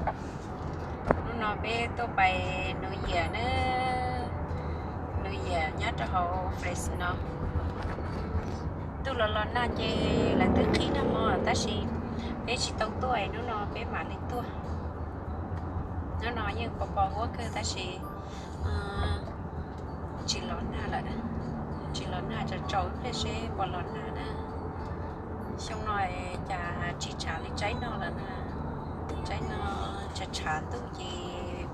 Hnub no peb tuaj pais New Year na, New Year nyob rau hauv Fresno. Ntuj los los nag ces lawv twb qhib nag hmo tab sis peb tsis tau tuaj, hnub no peb mam li tuaj. Hnub no yeej pos pos huab kawg tab sis tsis los nag lawm, tsis los nag, tsaus tsaus ib pliag seb puas los nag na. Xyoo no cas tsis tshav li tsaib no lawm na, tsaib no tshav tshav ntuj ces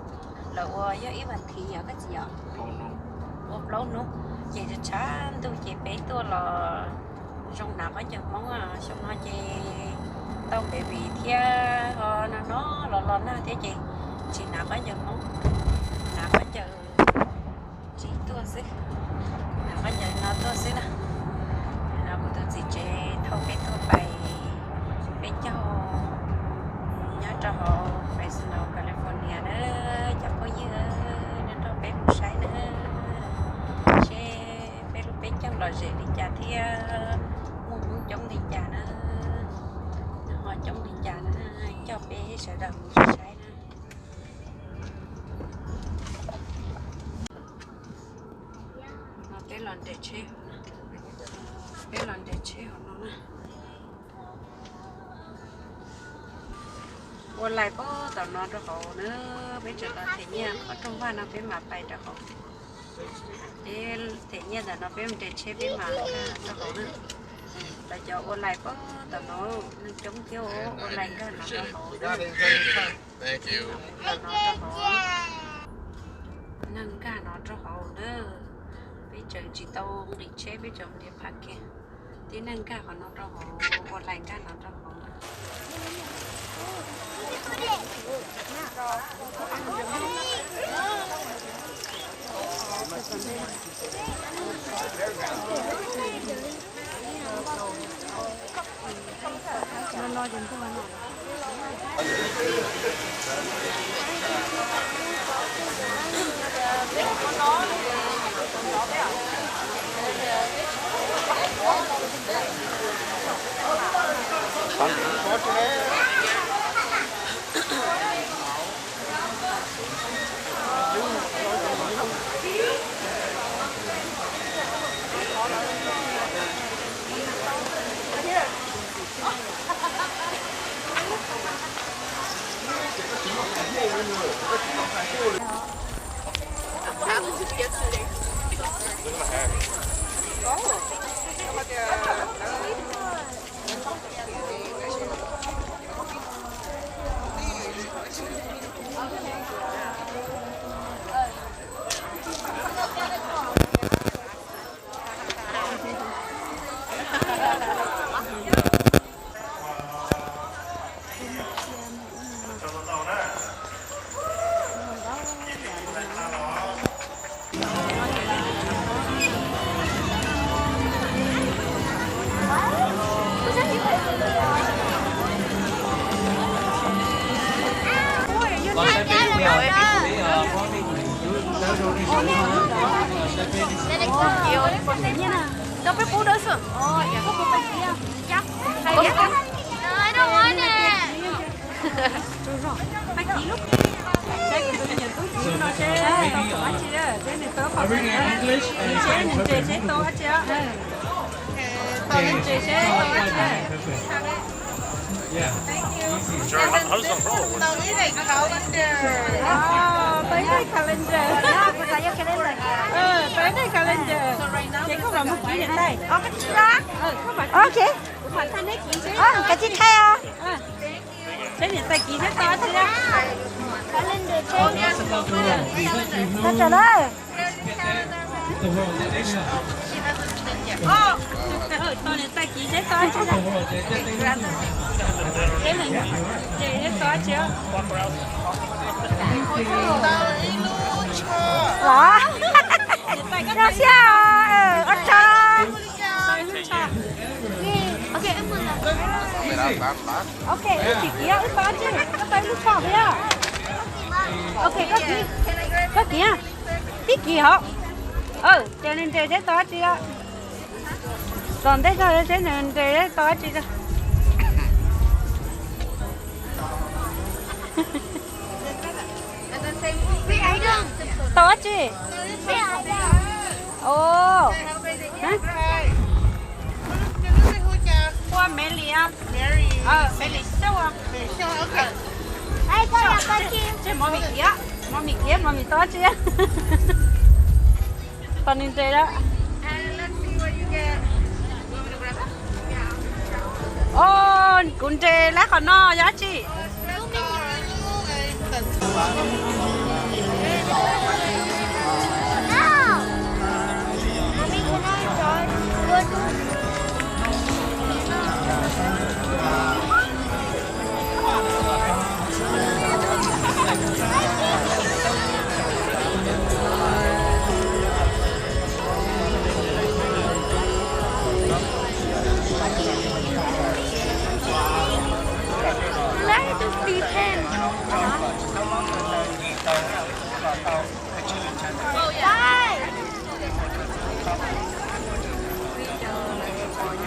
lawv ua yog ib vas thiv yog kab txiv os, ua plaub hnub ces tshav tshav ntuj ces peb tuaj los zoo hnav khaub ncaws Hmoob. Xyoo no ces tau baby thiab ho no no los los nag thiab ces tsis hnav khaub ncaws Hmoob, hnav khaub ncaws tsis tuaj xwb, hnav khaub ncaws no tuaj xwb na. No kuv tus txiv tsev thauj peb tuaj pais, peb caug nyob rau hauv Fresno, California na. Cov phooj ywg, nrog peb mus saib na, seb peb lub peb caug lom zem li cas thiab muaj Hmoob coob li cas na, ho coob li cas na, coj peb sawv daws mus saib na. No peb los nres tsheb, peb los nres tsheb hauv no na. Ua line puag tom no rau hauv na, peb tseem los them nyiaj qhov rooj vag no peb mam pais rau hauv. Peb them nyiaj ntawm no peb nres tsheb peb mam rau hauv na. Lawv cov ua line puag tom no, neeg coob thiab, ua line nkag no rau hauv na. Tom no rau hauv, neeg nkag no rau hauv na. Peb tseem tsis tau nqis tsheb, peb tseem nres phaj kiag. Tib neeg nkag qhov no rau hauv, ua line nkag no rau hauv. Cov peb pub dawb xwb. Pais kiv lub, saib kuv tus me nyuam tub txiv no seb tau tuaj dab tsi, seb nws tau qhov, seb nws ntses seb tau dab tsi. Tau nws ntses seb tau dab tsi. Tau ib daim calendar. Tau ib daim calendar. Ces koj mam mus kiv niam tais. Ok. Kav tsij thaij os. Seb niam tais kiv seb tau dab tsi. Tag tsam na. Tau niam tais kiv seb tau dab tsi. Seb nws ntses seb tau dab tsi. Los, zoo siab os, ua tsaug. Ok, wb tsis kiv, wb tau dab tsi, koj tau ib lub tsho thiab. Ok, koj kiv, koj kiv, tib kiv hov. Ces nws ntses seb tau dab tsi. Tom ntej tag seb nws ntses seb tau dab tsi. Dab tsi? Ua me li, me li xauj. Mov mis kiab, mov mis kiab, mov mis tau dab tsi? Tos nws nres lawm. O, kuv nres lawm qhov no yog dab tsi?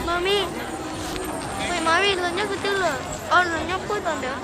Mami, mami, los nyob qhov twg lawm? O, los nyob puag tom ntawd.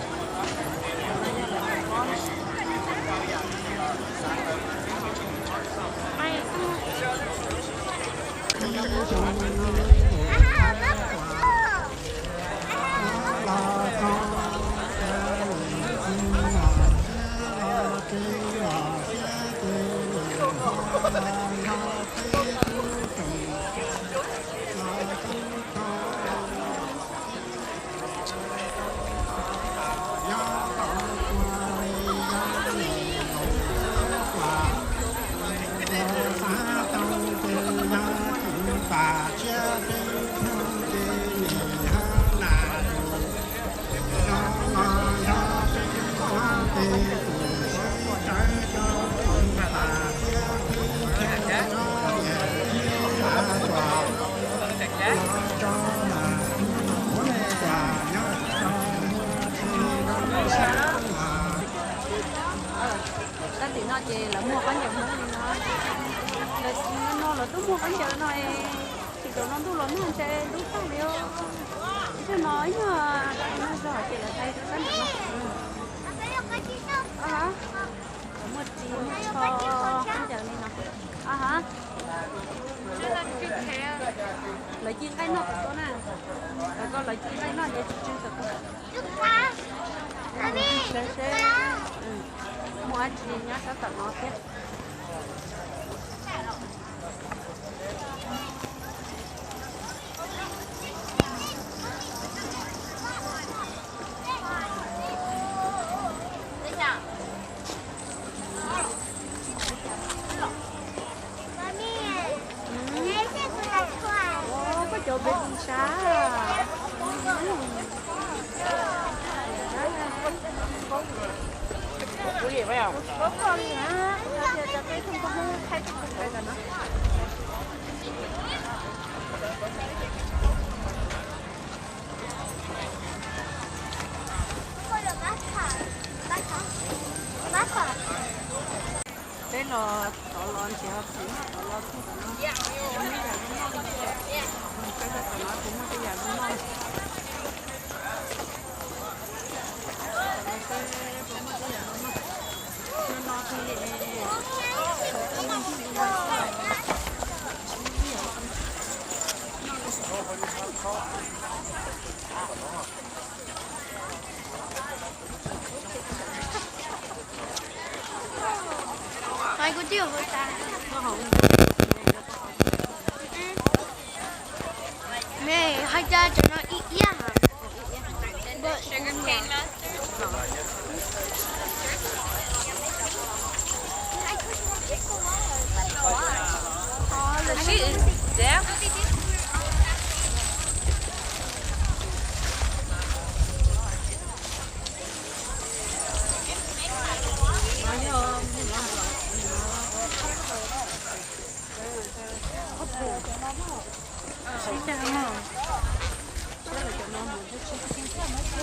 Sab tim no ces lawv muag khaub ncaws Hmoob li no. Lawv no lawv twb muag khaub ncaws no, tsis tau no ntuj los nag ntshe lub tag li. Ib tug no ib nyuag no zog ces lawv thaij rau sab nraum no. Lawv muag ris muag tsho khaub ncaws li no. Lawv ci nqaij noj tom tuaj na. Lawv ko lawv ci nqaij noj ces tsis tsw tom tuaj. Seb seb muaj dab tsi nyob sab tom no thiab. Koj cov baby shark. Peb los tod los nrhiav txiv noj tod los txog tom no, muaj tej yam zoo noj, peb los tom no ces muaj tej yam zoo noj. Tom no peb puas muaj tej yam zoo noj? No no thiaj li, Hais kuv twb yuav hauv tas. Me hais cas cov no ib iab ha.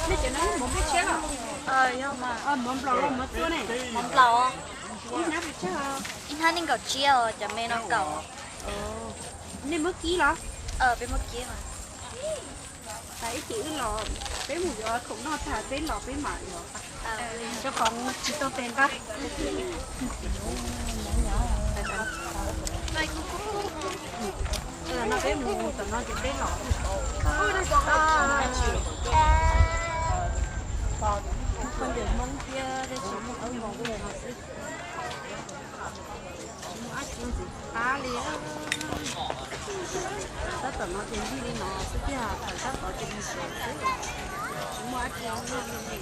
Nej cov no muaj nplua los muaj txua ne? Muaj nplua. Ib hnab pes tsawg? Ib hnab nees nkaum tsiab os, cov me no kaum. Nej muab kib los? Peb muab kib. Ib chim wb los, peb mus yuav khoom noj tag peb los peb mam yuav. Cov khoom tsis tau tes nqa. No peb mus tom no ces peb los. Poj niam Hmoob thiab tab sis muaj qhov muag no xwb. Tsis muaj dab tsi ntxim qab li. Tab tom no ces nrig li no xwb tiag, thaum tab tom ces mus tsev xwb. Tsis muaj dab tsi noj li.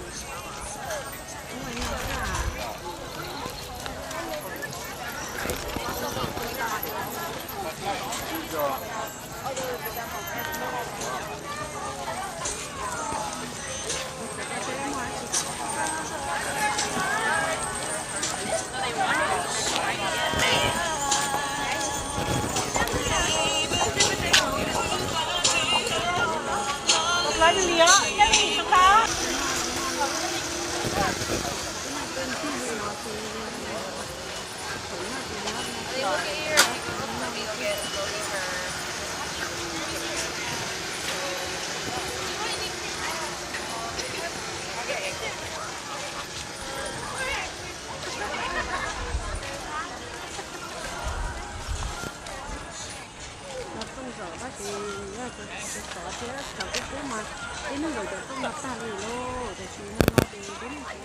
No rooj zaum tab sis yog cov tsov thiab tsov kub kub mas ib hnub zaum cov rooj no tag li lauj, tiam sis no no ces peb mus tsev.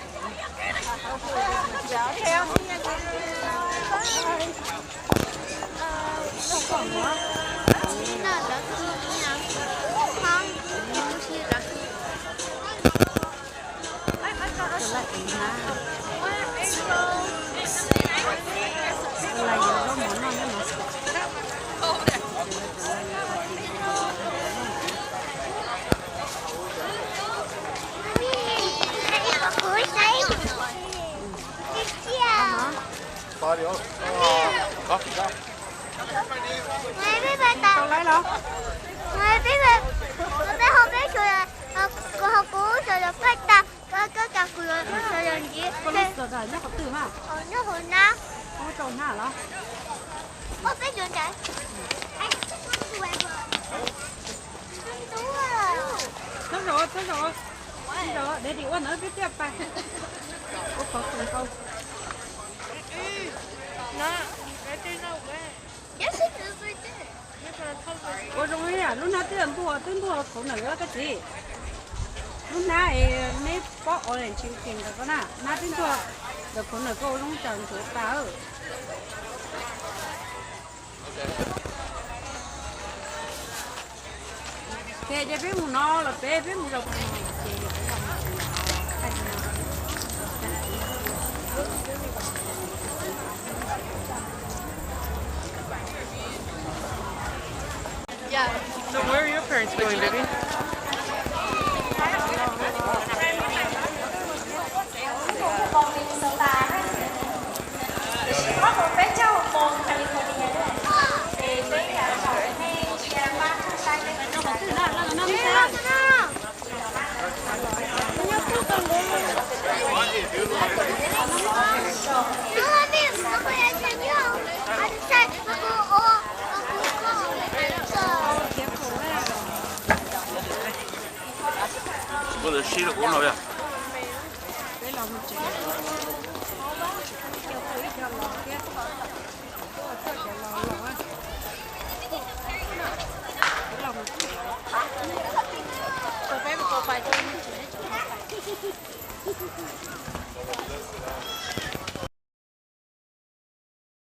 Tau lawm los? Koj lub sờ nyob qhov twg na? Nyob hauv na. Koj muab rau na los? Txhob zaum, txhob zaum, txhob zaum, de dim ua ntawd peb thiaj pais. Ua qhov tus hau. Ua zoo li lub hnab twb ntuag, twb ntuag khauv nawm koj txiv. Lub hnab es neb pob orange ntawm koj na, hnab twb ntuag ntawm khauv nawm koj ua zoo tsawm ntxuav tas. Ces peb mus no los peb, peb mus zaum ces peb los mus tsev. So where are your parents going, baby? Tsis muaj tus sib rau kuv no yog.